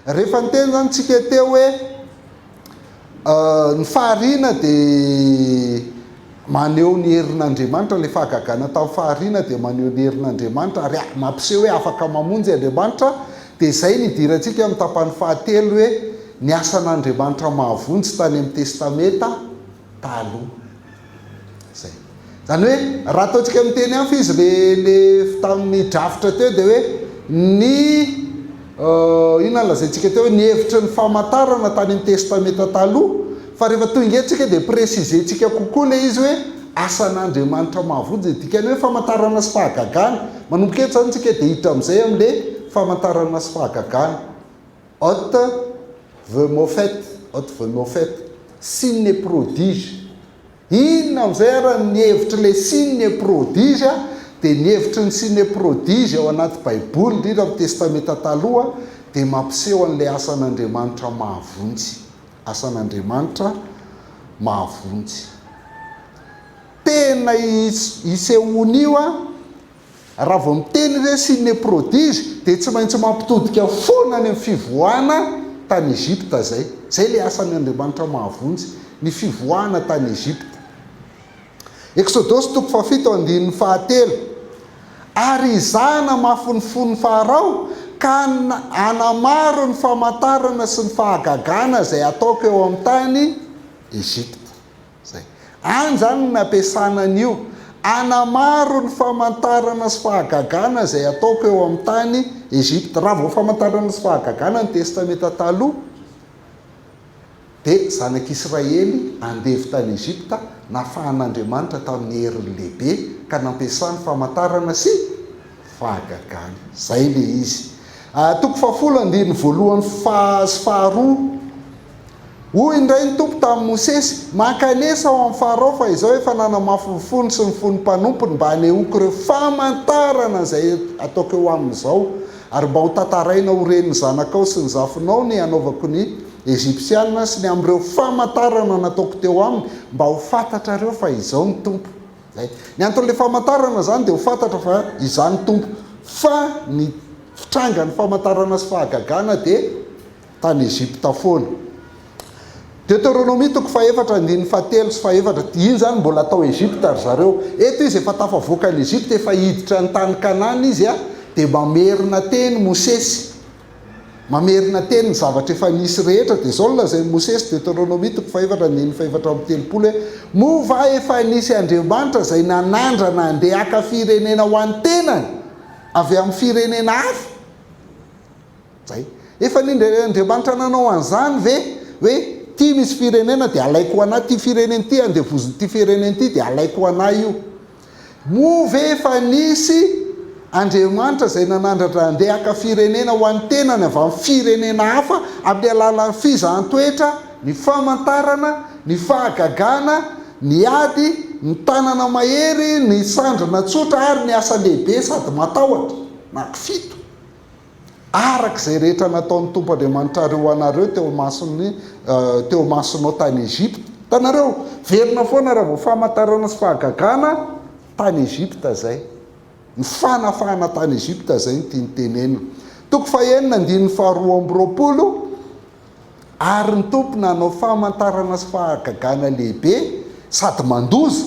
Rehefa niteny izany tsika teo hoe ny fahariana dia maneho ny herin'Andriamanitra, ilay fahagagana tamin'ny fahariana dia maneho ny herin'Andriamanitra ary mampiseho hoe afaka mamonjy Andriamanitra, dia izay no idirantsika amin'ny tapany fahatelo hoe ny asan'Andriamanitra mahavonjy tany amin'ny Testamenta Taloha. Izay. Izany hoe raha ataontsika amin'ny teny hafa izy le le tamin'ny drafitra teo dia hoe ny inona no lazaintsika teo hoe ny hevitry ny famantarana tany amin'ny Testamenta Taloha fa rehefa tonga eto tsika dia préciser-tsika kokoa ilay izy hoe asan'Andriamanitra mahavonjy ny dikany hoe famantarana sy fahagagana. Manomboka eto izany tsika dia hiditra amin'izay amin'ilay famantarana sy fahagagana. Haute vemofet, haute vemofet, signe et prodige. Inona amin'izay ara ny hevitr'ilay signe et prodige? Dia ny hevitry ny signe et prodige ao anaty Baiboly, indrindra amin'ny Testamenta Taloha, dia mampiseho an'ilay asan'Andriamanitra mahavonjy. Asan'Andriamanitra mahavonjy. Tena isehoan'io Raha vao miteny hoe signe prodige dia tsy maintsy mampitodika foana any amin'ny fivoahana tany Egypta izay. Izay ilay asan'ny Andriamanitra mahavonjy, ny fivoahana tany Egypta. Eksodosy toko fahafito andininy fahatelo, Ary Izaho hanamafy ny fon'i Farao ka hanamaro ny famantarana sy ny fahagagana izay hataoko eo amin'ny tany Egypta. Zay. Any zany no nampiasana an'io. Hanamaro ny famantarana sy fahagagana izay ataoko eo amin'ny tany Egypta. Raha vao famantarana sy fahagagana ny Testamenta Taloha, dia zanak'Israely andevo tany Egypta, nafahan'Andriamanitra tamin'ny heriny lehibe ka nampiasany famantarana sy fahagagana. Zay le izy. Toko fahafolo andininy voalohany faha sy faharoa. Hoy indray ny Tompo tamin'i Mosesy, Mankanesa ao amin'i Farao, fa Izaho efa nanamafy ny fony sy ny fon'ny mpanompony mba hanehoako ireo famantarana izay ataoko eo aminy izao, ary mba hotantaraina ho ren'ny zanakao sy ny zafinao ny hanaovako ny Egyptiana sy ny amin'ireo famantarana nataoko teo aminy, mba ho fantatrareo fa Izaho no Tompo. Izay. Ny anton'ilay famantarana izany dia ho fantatra fa Izaho no Tompo. Fa ny fitrangan'ny famantarana sy fahagagana dia. tany Egypta foana. Deoteronomia toko fahefatra andininy fahatelo sy fahefatra, iny izany mbola tao Egypta ry zareo. Eto izy efa tafavoaka an'i Egypta, efa hiditra ny tany Kanana izy dia mamerina teny Mosesy. Mamerina teny ny zavatra efa nisy rehetra, dia izao no lazain'i Mosesy, Deoteronomia toko fahefatra andininy fahefatra amby telopolo hoe, Moa va efa nisy Andriamanitra izay nanandrana handeha haka firenena ho an'ny tenany avy amin'ny firenena hafa? Zay. Efa nindray Andriamanitra nanao an'izany ve? Hoe ty misy firenena dia alaiko ho anah, ty firenena ty andevozin'ity firenena ity dia alaiko ho anah io. Moa ve efa nisy Andriamanitra izay nanandratra handeha haka firenena ho an'ny tenany avy amin'ny firenena hafa amin'ny alalan'ny fizahan-toetra, ny famantarana, ny fahagagana, ny ady, ny tanana mahery, ny sandrina tsotra ary ny asa lehibe sady matahotra? Anankifito. Araka izay rehetra nataon'ny Tompo Andriamanitrareo ho anareo teo imason'ny, teo imasonao tany Egypta. Hitanareo? Velona foana raha vao famantarana sy fahagagana tany Egypta izay. Ny fanafahana tany Egypta izay no tiany tenenina. Toko fahenina, andininy faharoa amby 20, Ary ny Tompo nanao famantarana sy fahagagana lehibe sady mandoza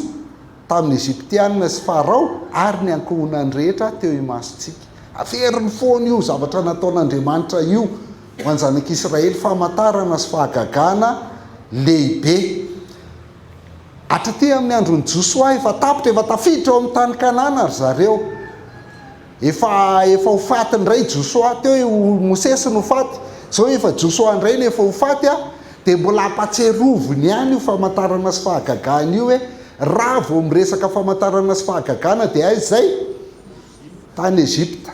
tamin'ny Egyptiana sy Farao ary ny ankohonany rehetra teo imasontsika. Averiny foana io zavatra nataon'Andriamanitra io ho an'Zanak'Israely, famantarana sy fahagagana lehibe. Hatraty amin'ny andron'i Josoa efa tapitra, efa tafiditra ao amin'ny tany Kanana ry zareo. Efa efa ho faty indray Josoa, teo i Mosesy no faty, izao efa Josoa indray no efa ho faty a, dia mbola ampatsiaroviny ihany io famantarana sy fahagagana io hoe raha vao miresaka famantarana sy fahagagana dia aiza izay? Tany Egypta.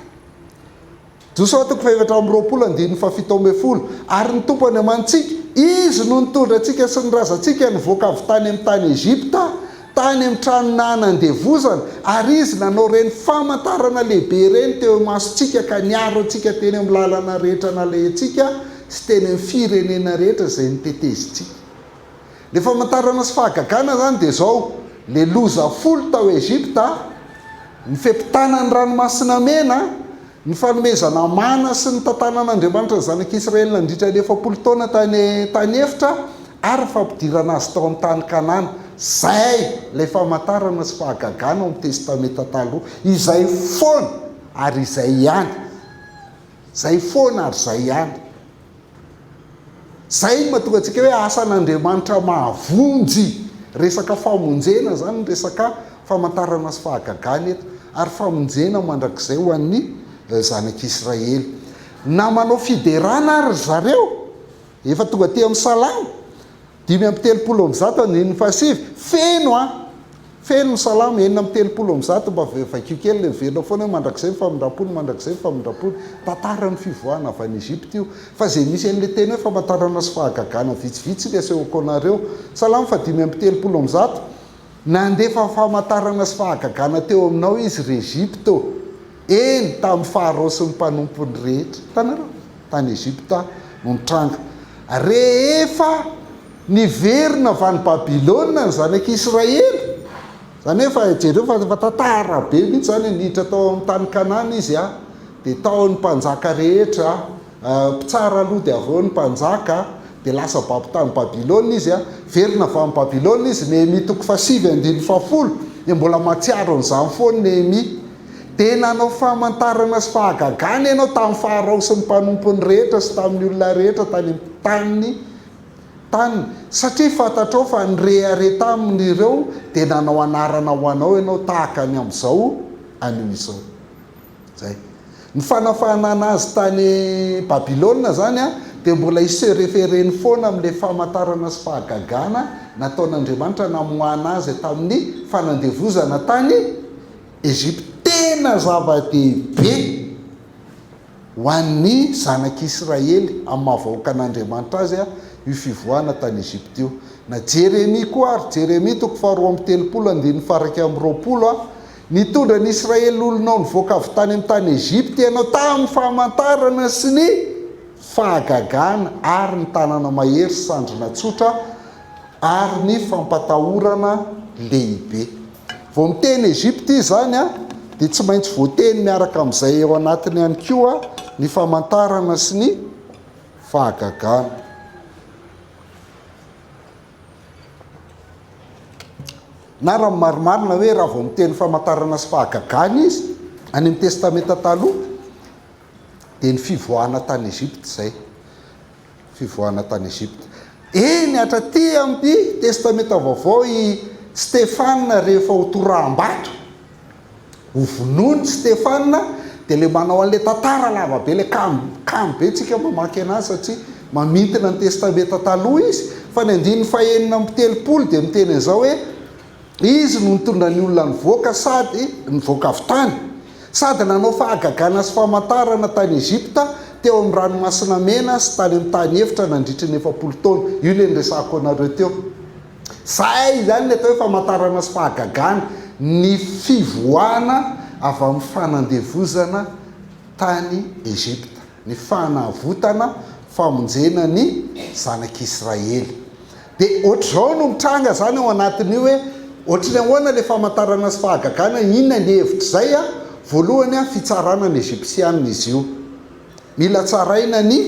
Josoa toko fahefatra amby 20 andininy fahafito ambin'ny folo, Ary ny Tompo Andriamanitsika, Izy no nitondra antsika sy ny razantsika nivoaka avy tany amin'ny tany Egypta, tany amin'ny trano nanandevozana, ary Izy nanao ireny famantarana lehibe ireny teo imasontsika ka niaro antsika teny amin'ny lalana rehetra nalehantsika sy teny amin'ny firenena rehetra izay notetezintsika. Ilay famantarana sy fahagagana izany dia izao, ilay loza folo tao Egypta, ny fepitana ny Ranomasina Mena, Ny fanomezana mana sy ny tantanan'Andriamanitra ny zanak'Israely nandritra ny 40 taona tany tany efitra ary ny fampidirana azy tao amin'ny tany Kanana. Izay ilay famantarana sy fahagagana ao amin'ny Testamenta Taloha. Izay foana ary izay ihany. Izay foana ary izay ihany. Izay no mahatonga antsika hoe asan'Andriamanitra mahavonjy. Resaka famonjena izany ny resaka famantarana sy fahagagana eto, ary famonjena mandrakizay ho an'ny zanak'Israely. Na manao fiderana ary ry zareo, efa tonga aty amin'ny Salamo 135 andininy fahasivy, feno an! Feno ny Salamo 136, mba vakio kely ilay miverina foana hoe mandrakizay ny famindrampony, mandrakizay ny famindrampony. Tantaran'ny fivoahana avy any Egypta io. Fa izay misy an'ilay teny hoe famantarana sy fahagagana vitsivitsy ilay asehoko anareo. Salamo faha 135, Nandefa famantarana sy fahagagana teo aminao izy, ry Egypta ô, eny, tamin'i Farao sy ny mpanompony rehetra. Hitanareo? Tany Egypta no nitranga. Rehefa niverina avy any Babylona ny zanak'Israely, izany hoe efa, jereo fa efa tantara be mihitsy izany e, niditra tao amin'ny tany Kanana izy, dia tao ny mpanjaka rehetra, mpitsara aloha dia avy eo ny mpanjaka, dia lasa babo tany Babylona izy, velona avy any Babylona izy, Nehemia toko fahasivy andininy fahafolo, dia mbola mahatsiaro an'izany foana Nehemia. Dia nanao famantarana sy fahagagana ianao tamin'i Farao sy ny mpanompony rehetra sy tamin'ny olona rehetra tany amin'ny taniny, taniny, satria fantatrao fa nirehareha taminy ireo, dia nanao anarana ho anao ianao tahaka ny amin'izao anio izao. Zay. Ny fanafahanana azy tany Babylona zany dia mbola hi-se referer-ny foana amin'ilay famantarana sy fahagagana nataon'Andriamanitra namoahana azy tamin'ny fanandevozana tany Egypte. Tena zava-dehibe ho an'ny zanak'Israely amin'ny maha vahoakan'Andriamanitra azy io fivoahana tany Egypte io. Na Jeremia koa ary, Jeremia toko faharoa amby telopolo andininy faha-21, Nitondra ny Israely olonao nivoaka avy tany amin'ny tany Egypta ianao tamin'ny famantarana sy ny fahagagana ary ny tanana mahery sy sandrina tsotra ary ny fampatahorana lehibe. Vao miteny Egypta izy izany dia tsy maintsy voateny miaraka amin'izay ao anatiny ihany koa ny famantarana sy ny fahagagana. Na raha ny marimarina hoe raha vao miteny famantarana sy fahagagana izy any amin'ny Testamenta Taloha dia ny fivoahana tany Egypta izay. Fivoahana tany Egypta. Eny hatraty amin'ny Testamenta Vaovao i Stefana rehefa ho toraham-bato. Ho vonoiny Stefana dia ilay manao an'ilay tantara lava be, ilay kamo, kamo be tsika mamaky anazy satria mamintina ny Testamenta Taloha izy, fa ny andininy fahenina amby telopolo dia miteny an'izao hoe, Izy no nitondra ny olona nivoaka sady nivoaka avy tany, sady nanao fahagagana sy famantarana tany Egypta, teo amin'ny Ranomasina Mena sy tany amin'ny tany efitra nandritry ny 40 taona. Io ilay niresahako anareo teo. Izay izany ny atao hoe famantarana sy fahagagana, ny fivoahana avy amin'ny fanandevozana tany Egypta, ny fanavotana, famonjena ny zanak'Israely. Dia ohatr'izao no mitranga izany ao anatin'io hoe, ohatry ny ahoana ilay famantarana sy fahagagana, inona ny hevitr'izay? Voalohany, fitsarana ny Egypsiana izy io. Mila tsaraina ny.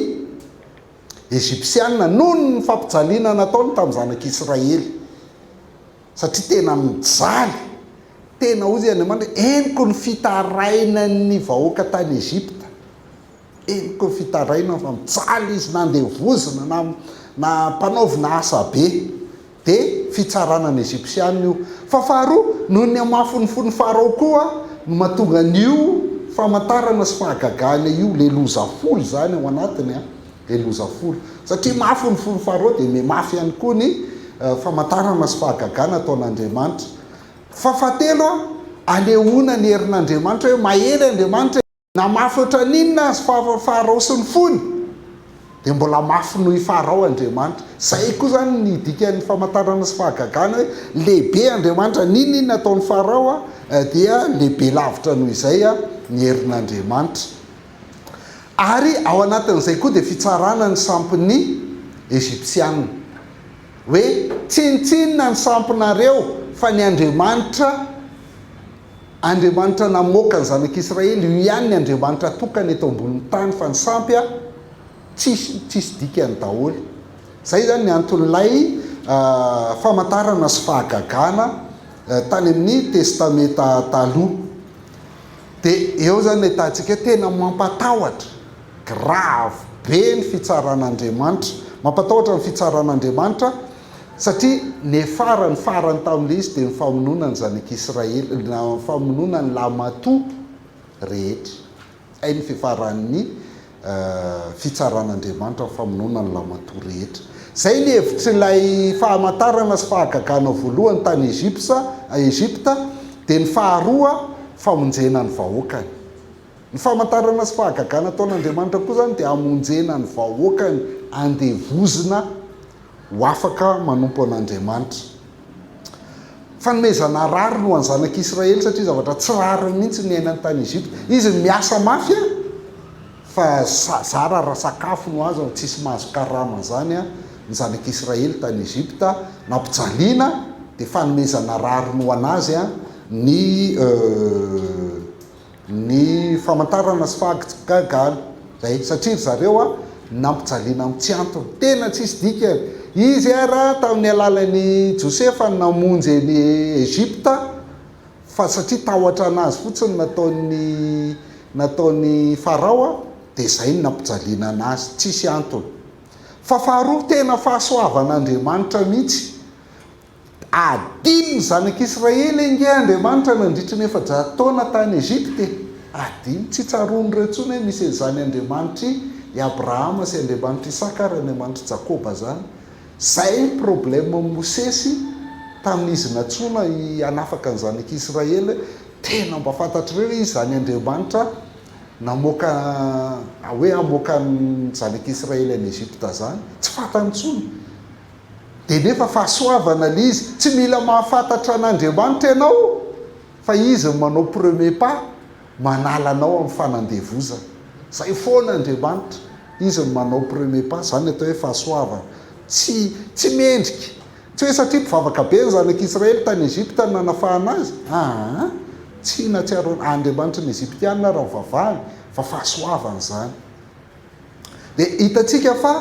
Egypsiana noho ny fampijaliana nataony tamin'ny zanak'Israely, satria tena nijaly, tena hoy Andriamanitra hoe, henoko ny fitarainan'ny vahoaka tany Egypta, henoko ny fitarainany fa mijaly izy, nandevozina, na nampanaovina asa be. Dia fitsarana ny Egypsiana io. Fa faharoa, noho ny hamafin'ny fon'i Farao koa no mahatonga an'io famantarana sy fahagagana io, ilay loza folo izany ao anatiny an, ilay loza folo. Satria mafy ny fon'i Farao dia mihamafy ihany koa ny famantarana sy fahagagana ataon'Andriamanitra. Fa fahatelo an, anehoana ny herin'Andriamanitra hoe mahery Andriamanitra. Na mafy ohatran'inona azy Farao sy ny fony, dia mbola mafy noho i Farao Andriamanitra. Izay koa izany ny dikan'ny famantarana sy fahagagana hoe lehibe Andriamanitra, n'inon'inona ataon'i Farao dia lehibe lavitra noho izay ny herin'Andriamanitra. Ary ao anatin'izay koa dia fitsarana ny sampin'ny Egyptiana. Hoe tsinontsinona ny sampinareo fa ny Andriamanitra. Andriamanitra namoaka ny zanak'Israely, io ihany ny Andriamanitra tokana eto ambonin'ny tany fa ny sampy a, tsisy, tsisy dikany daholo. Izay izany ny anton'ilay famantarana sy fahagagana tany amin'ny Testamenta Taloha. Dia eo izany no ahitantsika hoe tena mampatahotra, grave be ny fitsaran'Andriamanitra. Mampatahotra ny fitsaran'Andriamanitra satria ny farany farany tamin'ilay izy dia ny famonoana ny zanak'Israely, na ny famonoana ny lahimatoa rehetra. Hay ny fiafaran'ny fitsaran'Andriamanitra ny famonoana ny lahimatoa rehetra. Izay ny hevitr'ilay fahamantarana sy fahagagana voalohany tany Egypsa, Egypta, dia ny faharoa famonjena ny vahoakany. Ny famantarana sy fahagagana ataon'Andriamanitra koa izany dia hamonjena ny vahoakany andevozina ho afaka manompo an'Andriamanitra. Fanomezana rariny ho an'ny zanak'Israely satria zavatra tsy rariny mihitsy ny niainany tany Egypta. Izy miasa mafy an, fa zara raha sakafo no azony, tsisy mahazo karama izany an, ny zanak'Israely tany Egypta, nampijaliana, dia fanomezana rariny ho an'azy an, ny Ny famantarana sy fahagagana. Zay, satria ry zareo a, nampijaliana amin'ny tsy antony. Tena tsisy dikany. Izy ara tamin'ny alalan'i Josefa no namonjy an'i Egypta, fa satria tahotra anazy fotsiny nataon'i nataon'i Farao a, dia zay no nampijaliana anazy. Tsisy antony. Fa faharoa, tena fahasoavan'Andriamanitra mihitsy. Adinon'ny zanak'Israely ange Andriamanitra nandritry ny 400 taona tany Egypta e! Adino, tsy tsaroan'ireo intsony hoe misy an'izany Andriamanitr'i i Abrahama sy Andriamanitr'i Isaka ary Andriamanitr'i Jakoba izany. Izay ny problème Mosesy tamin'izy nantsoina hanafaka ny zanak'Israely hoe tena mba fantatr'ireo izy izany Andriamanitra namoaka hoe hamoaka ny zanak'Israely any Egypta izany. Tsy fantany intsony. Dia nefa fahasoavana ilay izy, tsy mila mahafantatra an'Andriamanitra ianao fa Izy no manao premier pas manala anao amin'ny fanandevozana. Izay foana Andriamanitra, Izy no manao premier pas, izany ny atao hoe fahasoavana. Tsy tsy mendrika. Tsy hoe satria mpivavaka be ny zanak'Israely tany Egypta no nanafahana azy, aa, tsy nahatsiaro Andriamanitry ny Egyptiana raha nivavahany fa fahasoavana izany. Dia hitantsika fa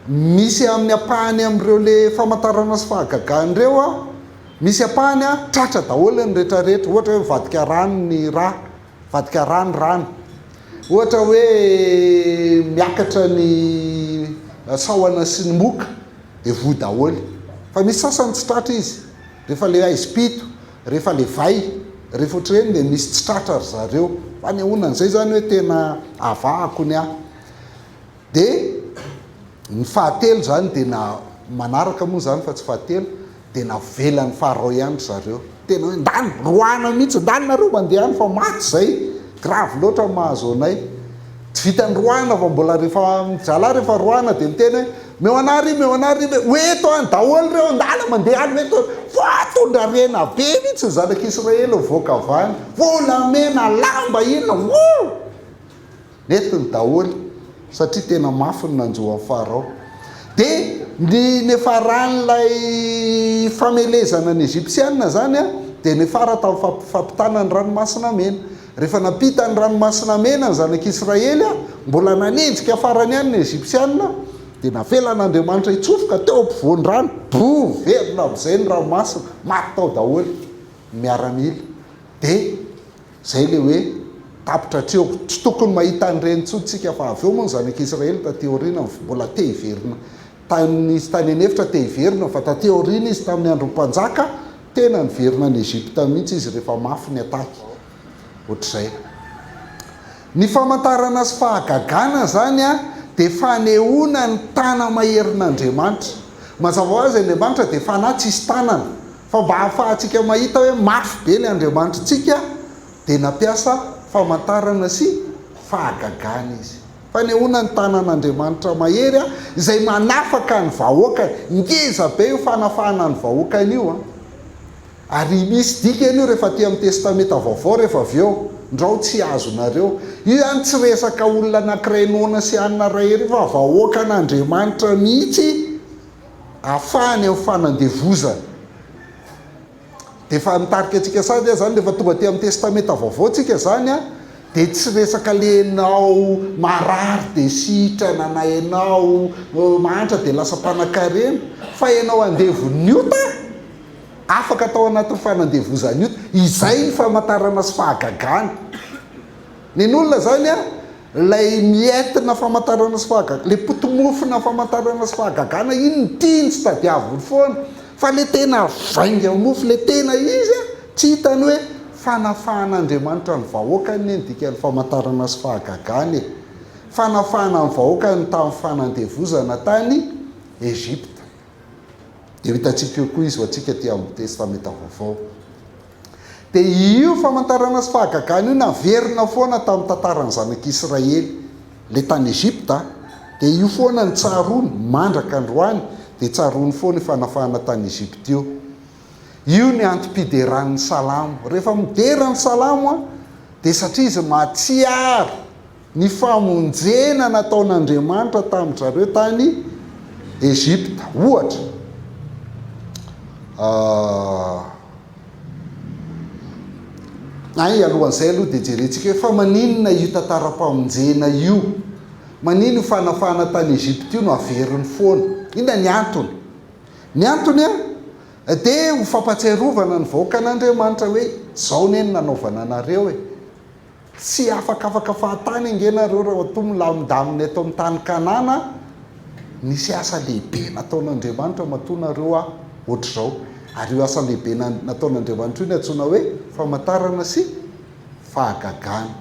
misy amin'ny ampahany amin'ireo le famantarana sy fahagagana ireo an, misy ampahany an, tratra daholo ny rehetra rehetra, ohatra hoe mivadika rano ny ra, mivadika ra ny rano, ohatra hoe miakatra ny sahona sy ny moka dia voa daholo, fa misy sasany tsy tratra izy, rehefa le haizim-pito, Rehefa le vay, rehefa ohatr'ireny dia misy tsy tratra ry zareo. Fanehoana an'izay izany hoe tena avahako ny ahy. Dia ny fahatelo izany dia na manaraka moa izany fa tsy fahatelo, dia navelan'i Farao ihany ry zareo. Tena hoe ndany, roahina mihitsy, ndany nareo mandeha any fa maty izay, grave loatra ny mahazo anay. Tsy vitan'ny roahina fa mbola rehefa, zalahy rehefa roahina dia miteny hoe Meo anah ry, meo anah ry, ho eto any daholo reo, ndana mandeha any ho eto any. Fa tondrarena be mihitsy ny zanak'Israely mivoaka avy any. Volamena, lamba, inona, woo! Nentiny daholo satria tena mafy ny nanjo an'i Farao. Dia ny niafaran'ilay famelezana ny Egyptiana izany dia niafara tamin'ny fampitana ny Ranomasina Mena. Rehefa nampita ny Ranomasina Mena ny zanak'Israely, mbola nanenjika farany ihany ny Egyptiana, dia navelan'Andriamanitra hitsofoka teo ampovoan'ny rano, boa, velona amin'izay ny ranomasina, maty tao daholo ny miaramila. Dia izay ilay hoe tapitra hatreo. Tsy tokony mahita an'ireny intsony tsika, fa avy eo moa ny zanak'Israely taty aoriana mbola te hiverina tany, izy tany an'efitra te hiverina, fa taty aoriana izy tamin'ny andron'ny mpanjaka, tena niverina any Egypta mihitsy izy rehefa mafy ny attaque. Ohatr'izay. Ny famantarana sy fahagagana izany dia fanehoana ny tana-maherin'Andriamanitra. Mazava ho azy Andriamanitra dia fanahy tsisy tanana. Fa mba hahafahantsika mahita hoe mafy be ny Andriamanitritsika dia nampiasa famantarana sy fahagagana Izy. Fanehoana ny tanan'Andriamanitra mahery izay manafaka ny vahoakany. Ngeza be io fanafahana ny vahoakany io an! Ary misy dikany io rehefa aty amin'ny Testamenta Vaovao rehefa avy eo, ndrao tsy azonareo. Io izany tsy resaka olona anankiray noana sy hanina iray ery fa vahoakan'Andriamanitra mihitsy afahany amin'ny fanandevozana. Dia efa mitarika antsika sady aho izany rehefa tonga aty amin'ny Testamenta Vaovao tsika izany an, dia tsy resaka le enao marary dia sitrana na enao mahantra dia lasa mpanakarena fa enao andevon'ny ota afaka tao anatin'ny fanandevozan'ny ota. Izay ny famantarana sy fahagagana. Nen'olona izany an, Ilay miette-na famantarana sy fahagagana, ilay poti-mofona famantarana sy fahagagana, iny no tiany sy tadiaviny foana. Fa ilay tena vainga mofo, ilay tena izy, tsy hitany hoe fanafahan'Andriamanitra ny vahoakany anie ny dikan'ny famantarana sy fahagagana e. Fanafahana ny vahoakany tamin'ny fanandevozana tany Egypta. Dia ho hitantsika eo koa izy ho antsika aty amin'ny Testamenta Vaovao. Dia io famantarana sy fahagagana io naverina foana tamin'ny tantaran'ny zanak'Israely, ilay tany Egypta, dia io foana no tsaroany mandraka androany, dia tsaroany foana io fanafahana tany Egypta io. Io ny antom-pideran'ny Salamo. Rehefa midera ny Salamo dia satria izy mahatsiaro ny famonjena nataon'Andriamanitra tamin-dry zareo tany Egypta. Ohatra, ay, alohan'izay aloha dia jerentsika hoe fa maninona io tantaram-pamonjena io? Maninona io fanafahana tany Egypta io no averiny foana? Inona ny antony? Ny antony dia ho fampatsiarovana ny vahoakan'Andriamanitra hoe izao anie no nanaovana anareo e! Tsy afakafaka fahatany ange nareo raha toa milamindamina eto amin'ny tany Kanana, nisy asa lehibe nataon'Andriamanitra matoa nareo aho ohatr'izao, ary io asa lehibe nataon'Andriamanitra io no antsoina hoe famantarana sy fahagagana.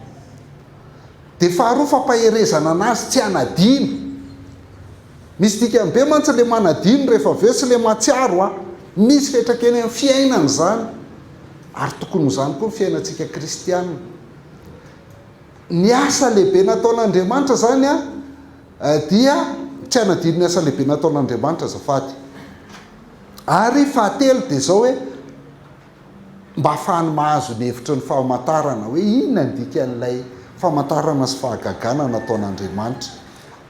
Dia faharoa fampaherezana anazy tsy hanadino. Misy dikany be mantsy le manadino rehefa avy eo sy le mahatsiaro a! Misy fiatrakeny amin'ny fiainana izany ary tokony ho izany koa ny fiainantsika kristiana. Ny asa lehibe nataon'Andriamanitra izany a dia tsy hanadino ny asa lehibe nataon'Andriamanitra azafady. Ary fahatelo dia izao hoe mba hahafahany mahazo ny hevitry ny famantarana, hoe inona ny dikan'ilay famantarana sy fahagagana nataon'Andriamanitra.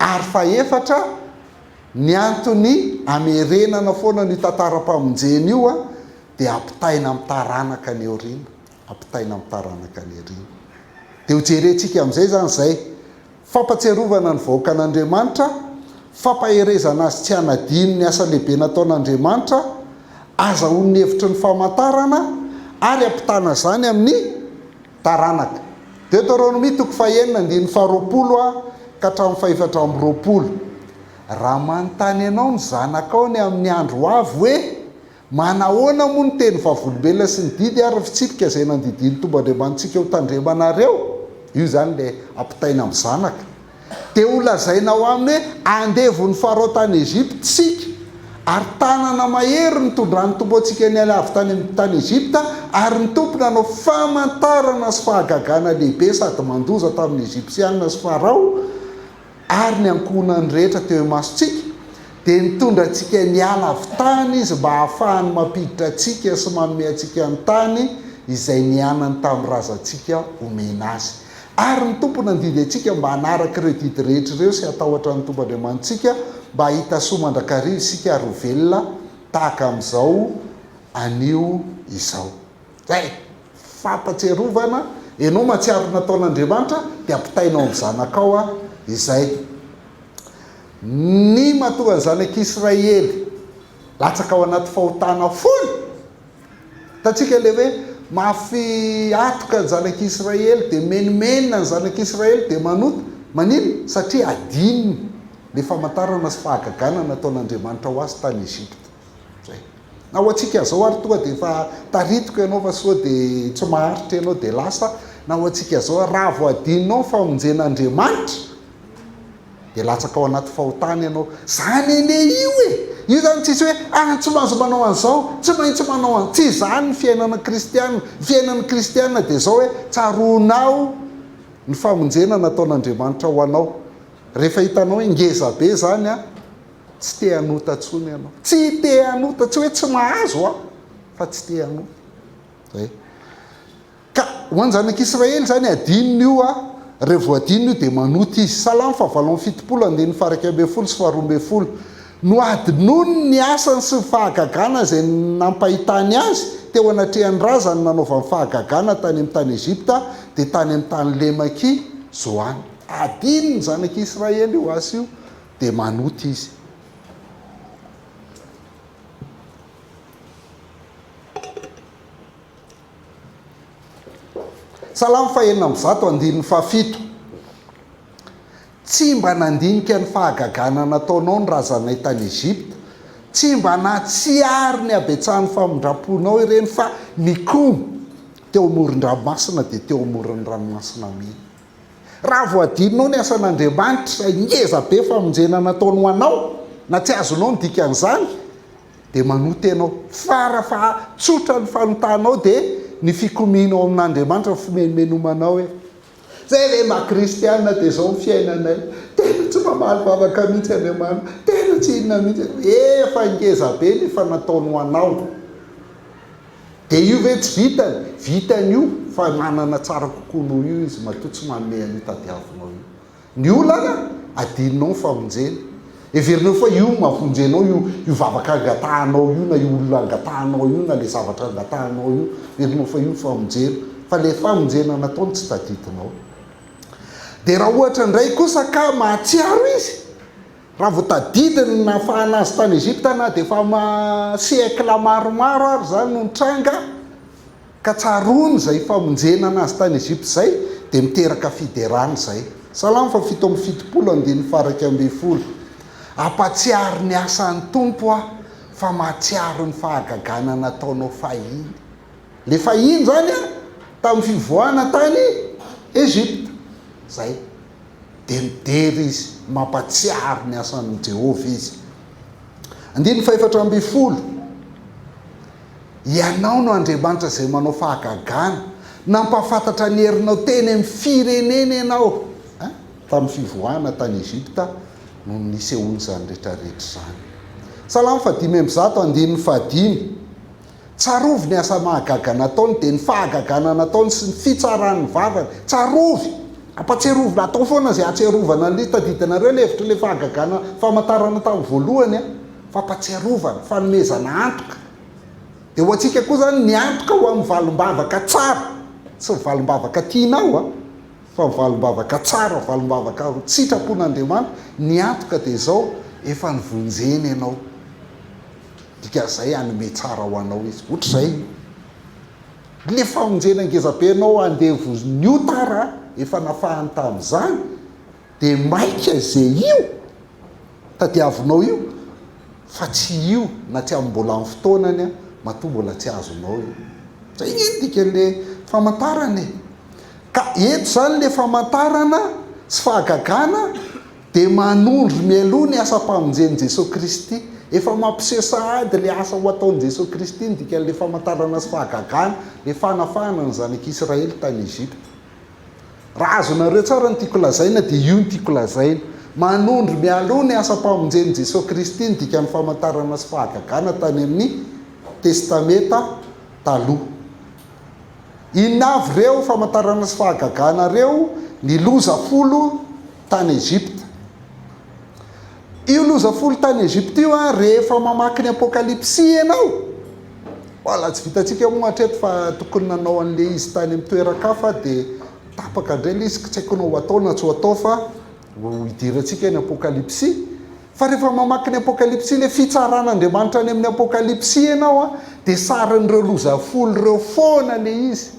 Ary fahefatra, ny antony amerenana foana an'io tantaram-pamonjena io dia ampitaina amin'ny taranaka any aoriana, ampitaina amin'ny taranaka any aoriana. Dia hojerentsika amin'izay izany izay. Fampatsiarovana ny vahoakan'Andriamanitra, fampaherezana azy tsy hanadino ny asa lehibe nataon'Andriamanitra, azahoany ny hevitry ny famantarana, ary ampitana izany amin'ny taranaka. Deoteronomia toko fahenina andininy faharoapolo ka hatramin'ny fahefatra amby 20. Raha manontany anao ny zanakao ny amin'ny andro ho avy hoe, Manahoana moa ny teny vavolombelona sy ny didy ary ny fitsipika izay nandidian'ny Tompo Andriamanitsika ho tandremanareo? Io izany ilay ampitaina amin'ny zanaka. Dia holazainao aminy hoe, Andevon'i Farao tany Egypta isika, ary tanana mahery nitondran'ny Tompo antsika niala avy tany amin'ny tany Egypta, ary ny Tompo nanao famantarana sy fahagagana lehibe sady mandoza tamin'ny Egypsiana sy Farao, ary ny ankohonany rehetra teo imasontsika, dia nitondra antsika niala avy tany Izy mba hahafahany mampiditra antsika sy manome antsika ny tany izay nianany tamin'ny razantsika homena azy. Ary ny Tompo nandidy antsika mba hanaraka ireo didy rehetra ireo sy hatahotra ny Tompo Andriamanitsika mba hahita soa mandrakariva isika ary ho velona tahaka amin'izao anio izao. Zay! Fampatsiarovana, ianao mahatsiaro ny nataon'Andriamanitra dia ampitainao amin'ny zanakao a izay. Ny mahatonga ny zanak'Israely latsaka ao anaty fahotana foana, hitantsika ilay hoe mafy hatoka ny zanak'Israely dia menomenona ny zanak'Israely dia manota, maninona? Satria adinony ilay famantarana sy fahagagana nataon'Andriamanitra ho azy tany Egypta. Zay. Na ho antsika zao ary tonga dia efa taritiko ianao fa soa dia tsy maharitra ianao dia lasa, na ho antsika zao ary raha vao adinonao ny famonjen'Andriamanitra dia latsaka ao anaty fahotana ianao. Zany anie io e! Io zany tsisy hoe ah tsy mahazo manao an'izao, tsy maintsy manao an, tsy izany ny fiainana kristiana. Ny fiainan'ny kristiana dia zao hoe tsaroanao ny famonjena nataon'Andriamanitra ho anao. Rehefa hitanao hoe ngeza be zany an, Tsy te hanota intsony ianao. Tsy te hanota, tsy hoe tsy mahazo an, fa tsy te hanota. Zay. Ka ho an'ny zanak'Israely izany adinony io an, rehefa voadinony io dia manota izy. Salamo fahavalo amby 70 andininy faha-11 sy faha-12. Nohadinoiny ny asany sy ny fahagagana izay nampahitany azy, Teo anatrehan'ny razany no nanaovany fahagagana tany amin'ny tany Egypta, dia tany amin'ny tany lemak'i Zoana. Adinon'ny zanak'Israely io asa io, dia manota izy. Salamo faha-106 andininy fahafito. Tsy mba nandinika ny fahagagana nataonao ny razanay tany Egypta, tsy mba nahatsiaro ny habetsahan'ny famindram-ponao ireny fa nikomy teo amoron-dranomasina dia teo amoron'ny ranomasina mena. Raha vao adinonao ny asan'Andriamanitra izay ngeza be famonjena nataony ho anao, na tsy azonao ny dikan'izany, dia manota ianao. Fara faha tsotra ny fanotanao dia ny fikomianao amin'Andriamanitra, ny fimenomenomanao hoe, Zay ve maha kristiana dia zao ny fiainanay, tena tsy mamaly vavaka mihitsy Andriamanitra, tena tsy inona mihitsy, efa ngeza be ny efa nataony ho anao. Dia io ve tsy vitany? Vitany io fa manana tsara kokoa noho io izy matoa tsy manome an'io tadiavinao io. Ny olana, adinonao ny famonjena. Heverinao fa io no mahavonjy anao, io io vavaka angatahanao io na io olona angatahanao io na ilay zavatra angatahanao io, heverinao fa io no famonjena. Fa ilay famonjena nataony tsy tadidinao. Dia raha ohatra indray kosa ka mahatsiaro izy, raha vao tadidiny ny nahafahana azy tany Egypta na dia efa ama siècle maromaro ary izany no nitranga, Ka tsaroany izay famonjena anazy tany Egypta izay, dia miteraka fiderana izay. Salamo faha 77 andininy faha-11. Hampatsiaro ny asan'ny Tompo aho, fa mahatsiaro ny fahagagana nataonao fahiny. Ilay fahiny izany an, tamin'ny fivoahana tany Egypta. Izay. Dia midera izy, mampatsiaro ny asan'i Jehovah izy. Andininy faha-14. Ianao no Andriamanitra izay manao fahagagana. Nampahafantatra ny herinao teny amin'ny firenena Ianao. Tamin'ny fivoahana tany Egypta no nisehoan'izany rehetrarehetra izany. Salamo faha-105, andininy fahadimy. Tsarovy ny asa mahagaga nataony, dia ny fahagagana nataony sy ny fitsaran'ny vavany. Tsarovy! Ampatsiarovina, atao foana izay hahatsiarovana an'ilay izy. Tadidinareo ilay hevitr'ilay fahagagana famantarana tamin'ny voalohany an? Fampatsiarovana, fanomezana antoka. Dia ho antsika koa izany ny antoka ho amin'ny valim-bavaka tsara, tsy ny valim-bavaka tianao an, fa ny valim-bavaka tsara, valim-bavaka sitrapon'Andriamanitra, ny antoka dia izao, efa novonjena ianao. Dikan'izay hanome tsara ho anao Izy. Ohatr'izay io. Ilay famonjena ngezabe anao andevozin'ny ota ara efa nafahany tamin'izany, Dia maika ze io tadiavinao io fa tsy io na tsy amin'ny mbola amin'ny fotoanany an, matoa mbola tsy azonao io. Zay nge ny dikan'le famantarana e. Ka eto zany le famantarana sy fahagagana dia manondro mialoha ny asam-pamonjen'i Jesoa Kristy. Efa mampiseho sahady le asa ho ataon'i Jesoa Kristy ny dikan'le famantarana sy fahagagana, le fanafahana ny zanak'Israely tany Egypta. Raha azonareo tsara ny tiako lazaina dia io no tiako lazaina. Manondro mialoha ny asam-pamonjen'i Jesoa Kristy ny dikan'ny famantarana sy fahagagana tany amin'ny Testamenta Taloha. Inona avy ireo famantarana sy fahagagana ireo? Ny loza folo tany Egypta. Io loza folo tany Egypta io an, rehefa mamaky ny Apokalypsy ianao, Voilà, tsy vitantsika moa hatreto fa tokony nanao an'ilay izy tany amin'ny toeran-kafa dia tapaka indray ilay izy, tsy haiko na ho atao na tsy ho atao fa ho idirantsika ny Apokalypsy. Fa rehefa mamaky ny Apokalypsy, ilay fitsaran'Andriamanitra any amin'ny Apokalypsy ianao an, dia sarin'ireo loza folo ireo foana ilay izy.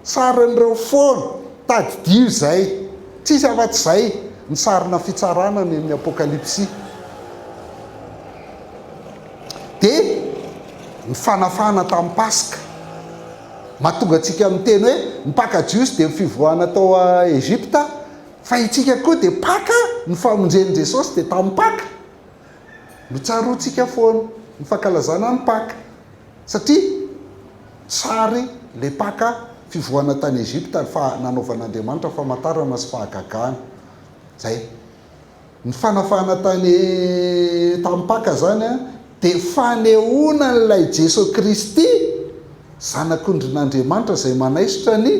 Sarin'ireo foana. Tadidio izay. Tsisy afa-tsy izay ny sarina fitsarana any amin'ny Apokalypsy. Dia ny fanafahana tamin'ny Paska. Mahatonga antsika miteny hoe ny Paka Jiosy dia ny fivoahana tao Egypta, fa itsika koa dia Paka, ny famonjen'i Jesosy dia tamin'ny Paka. Notsaroantsika foana ny fankalazana ny Paka. Satria sary le Paka fivoahana tany Egypta fa nanaovan'Andriamanitra famantarana sy fahagagana. Zay. Ny fanafahana tany tamin'ny Paka zany dia fanehoana an'ilay Jeso Kristy Zanak'ondrin'Andriamanitra izay manaisotra ny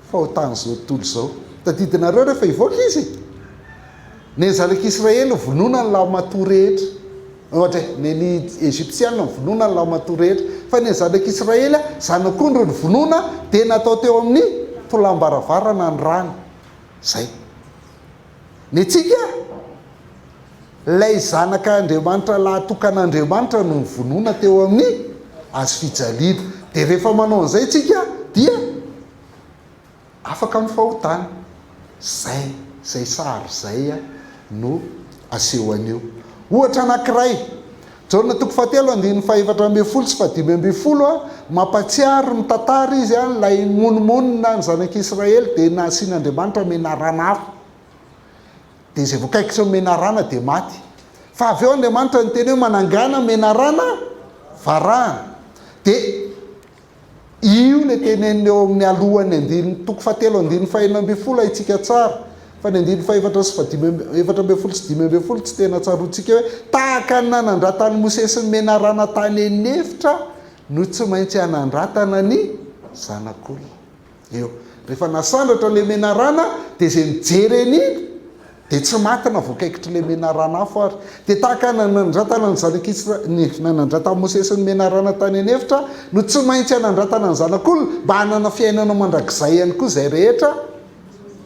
fahotan'izao tontolo izao. Tadidinareo rehefa hivoaka izy? Ny zanak'Israely vonoina ny lahimatoa rehetra. Ohatra e, ny ny Egyptiana vonoina ny lahimatoa rehetra. Fa ny an'ny zanak'Israely, zanak'ondry novonoina dia natao teo amin'ny tolam-baravarana ny rany. Izay. Ny antsika, ilay Zanak'Andriamanitra lahatokan'Andriamanitra no novonoina teo amin'ny hazofijaliana. Dia rehefa manao an'izay isika dia afaka amin'ny fahotana. Izay, izay sary izay no aseho an'io. Ohatra anankiray, Jaona toko fahatelo andininy faha-14 sy faha-15, mampatsiaro ny tantara izy, ilay nimonomonona ny zanak'Israely dia nasian'Andriamanitra menarana afo. Dia izay voakaikitry ny menarana dia maty. Fa avy eo Andriamanitra niteny hoe manangàna menarana varahana. Dia Io ilay teneniny eo amin'ny alohan'ny andininy toko fahatelo andininy fahenina ambin'ny folo haintsika tsara, fa ny andininy fahefatra sy fahadimy amby 14 sy 15 tsy tena tsaroantsika hoe tahaka ny nanandratan'i Mosesy ny menarana tany an'efitra no tsy maintsy hanandratana ny zanak'olona. Eo. Rehefa nasandratra ilay menarana dia izay mijery an'iny Dia tsy maty na voakaikitr'ilay menarana afo ary. Dia tahaka ny nanandratana ny zanak'Isra-, ny nanandratan'i Mosesy ny menarana tany an'efitra, no tsy maintsy hanandratana ny Zanak'olona, mba hanana fiainana mandrakizay ihany koa izay rehetra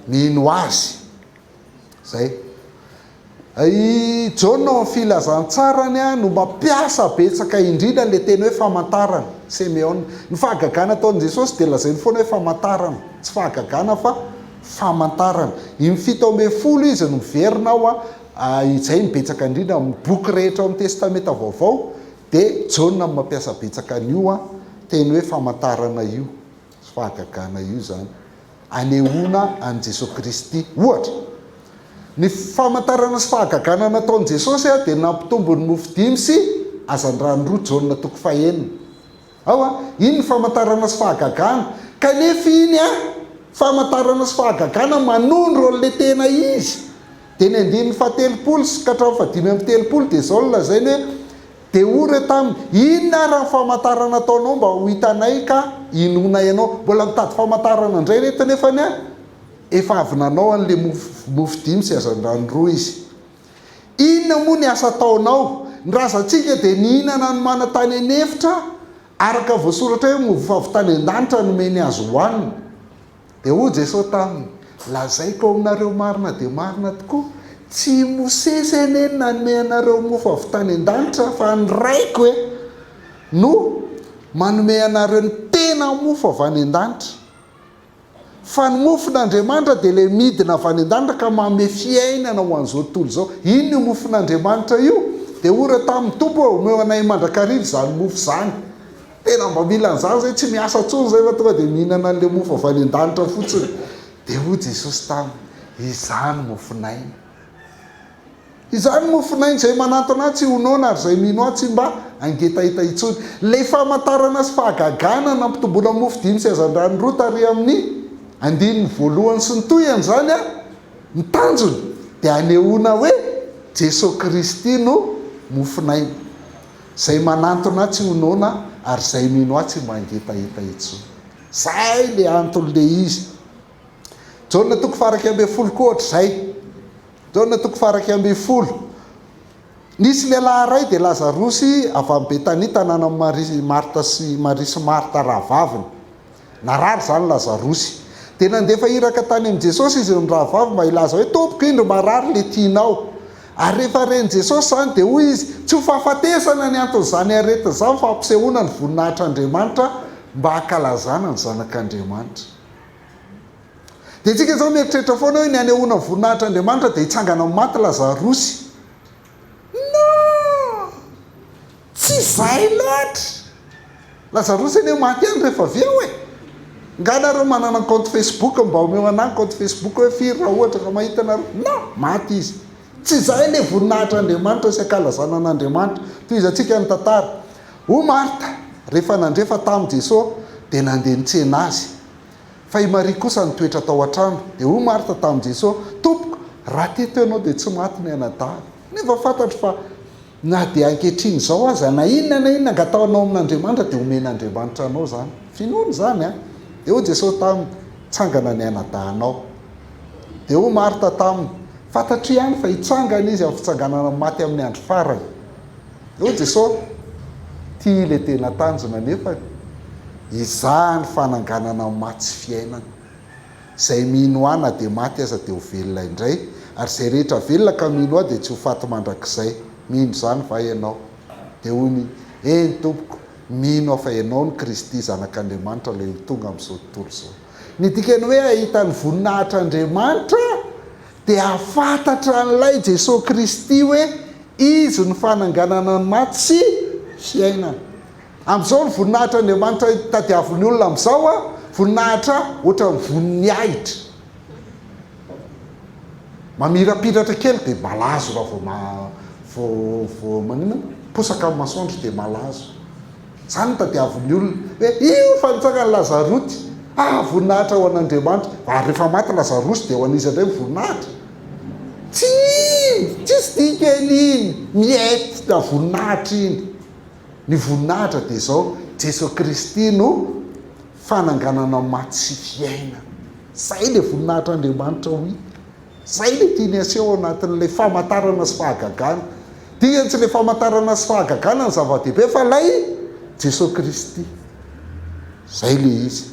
mino Azy. Izay. I Jaona ao amin'ny Filazantsarany no mampiasa betsaka indrindra ilay teny hoe famantarana, semeon. Ny fahagagana ataon'i Jesosy dia lazainy foana hoe famantarana. Tsy fahagagana fa Famantarana. Iny 17 izy no miverina ao a, izay no betsaka indrindra amin'ny boky rehetra ao amin'ny Testamenta Vaovao, dia Jaona no mampiasa betsaka an'io a, teny hoe famantarana io, sy fahagagana io izany, anehoana an'i Jesoa Kristy. Ohatra, ny famantarana sy fahagagana nataon'i Jesosy a, dia nampitombo ny mofo dimy sy hazandrano roa, Jaona toko fahenina. Ao a! Iny ny famantarana sy fahagagana. Kanefa iny a! Famantarana sy fahagagana manondro an'ilay tena izy. Dia ny andininy fahatelopolo sy ka hatramin'ny fahadimy amby telopolo dia izao no lazainy hoe, Dia hoy ireo taminy, Inona ary ny famantarana ataonao mba ho hitanay ka hinoanay anao? Mbola mitady famantarana indray ireto nefany a! Efa avy nanao an'ilay mofo mofo dimy sy hazandrano roa izy. Inona moa ny asa ataonao? Ny razantsika dia nihinana ny mana tany an'efitra, araka ny voasoratra hoe, Mofo avy tany an-danitra nomeny azy hohanina. Dia hoy Jesoa taminy, Lazaiko aminareo marina dia marina tokoa, tsy i Mosesy anie no nanome anareo mofo avy tany an-danitra, fa ny Raiko e, no manome anareo ny tena mofo avy any an-danitra. Fa ny mofon'Andriamanitra dia ilay midina avy any an-danitra ka manome fiainana ho an'izao tontolo izao. Inona io mofon'Andriamanitra io? Dia hoy ireo taminy, Tompo ô, omeo anay mandrakariva izany mofo izany. Tena mba mila an'izany izay, tsy miasa intsony izay fa tonga dia mihinana an'ilay mofo avy any an-danitra fotsiny. Dia hoy Jesosy taminy, Izaho no mofon'aina. Izany mofonaina izay manantona ahy tsy ho noana ary izay mino ahy tsy mba hangetaheta intsony. Ilay famantarana sy fahagagana nampitomboana mofo dimy sy hazandrano roa tary amin'ny andininy voalohany sy ny tohiny izany ny tanjony dia hanehoana hoe Jesoa Kristy no mofonaina. Izay manantona ahy tsy ho noana ary izay mino ahy tsy mba hangetaheta intsony. Izay ilay anton'ilay izy. Jaona toko faha-11 koa ohatr'izay. Jaona toko faha-11. Nisy lehilahy iray dia Lazarosy avy any Betania tanànan'i Maria, Marta sy Maria sy Marta rahavaviny. Narary izany Lazarosy. Dia nandefa iraka tany amin'i Jesosy izy mirahavavy mba hilaza hoe, Tompoko, indro marary ilay tianao. Ary rehefa ren'i Jesosy izany dia hoy izy, Tsy ho fahafatesana ny anton'izany aretina izany fa hampisehoana ny voninahitr'Andriamanitra mba hankalazana ny Zanak'Andriamanitra. Dia tsika izao mieritreritra foana hoe ny hanehoana ny voninahitr'Andriamanitra dia hitsangana amin'ny maty Lazarosy. Non! Tsy izay loatra! Lazarosy anie maty ihany rehefa avy eo e! Nga nareo manana compte Facebook mba omeo anah ny compte Facebook hoe firy raha ohatra ka mahita nareo. Non! Maty izy. Tsy izay ilay voninahitr'Andriamanitra sy ankalazana an'Andriamanitra. Tohizantsika ny tantara. Hoy Marta, rehefa nandre fa tamy Jesoa, dia nandeha nitsena Azy. Fa i Maria kosa nitoetra tao an-trano. Dia hoy Marta tamin'i Jesoa, Tompoko, raha teto Ianao dia tsy maty ny anadahiko. Nefa fantatro fa na dia ankehitriny izao aza, na inona na inona angatahanao amin'Andriamanitra dia homen'Andriamanitra anao izany. Finoana izany an! Dia hoy Jesoa taminy, Tsangana ny anadahinao. Dia hoy Marta taminy, Fantatro ihany fa hitsangana izy amin'ny fitsanganana maty amin'ny andro farany. Dia hoy Jesoa. Ity ilay tena tanjona nefany, Izaho ny fananganana ny maty sy fiainana. Izay mino Ahy na dia maty aza dia ho velona indray, ary izay rehetra velona ka mino Ahy dia tsy ho faty mandrakizay. Mino izany va ianao? Dia hoy ny, Eny, Tompoko, mino aho fa Ianao no Kristy, Zanak'Andriamanitra, ilay ho tonga amin'izao tontolo izao. Ny dikan'ny hoe hahita ny voninahitr'Andriamanitra dia hahafantatra an'ilay Jesoa Kristy hoe Izy no fananganana ny maty sy fiainana. Amin'izao ny voninahitr'Andriamanitra tadiavin'ny olona amin'izao, voninahitra ohatran'ny vonin'ny ahitra. Mamirapiratra kely dia malazo raha vao ma vao vao maninona? Posaka amin'ny masoandro dia malazo. Izany no tadiavin'ny olona. Hoe io fa nitsangana Lazaroty. Ah, voninahitra ho an'Andriamanitra. Ary rehefa maty Lazarosy dia ho an'iza indray ny voninahitra? Tsy iny! Tsisy dikany iny! Miette na voninahitra iny. Ny voninahitra dia izao, Jesoa Kristy no fananganana maty sy fiainana. Izay ilay voninahitr'Andriamanitra ho hita. Izay ilay tiany haseho ao anatin'ilay famantarana sy fahagagana. Dikany tsy ilay famantarana sy fahagagana no zava-dehibe fa ilay Jesoa Kristy. Izay ilay izy.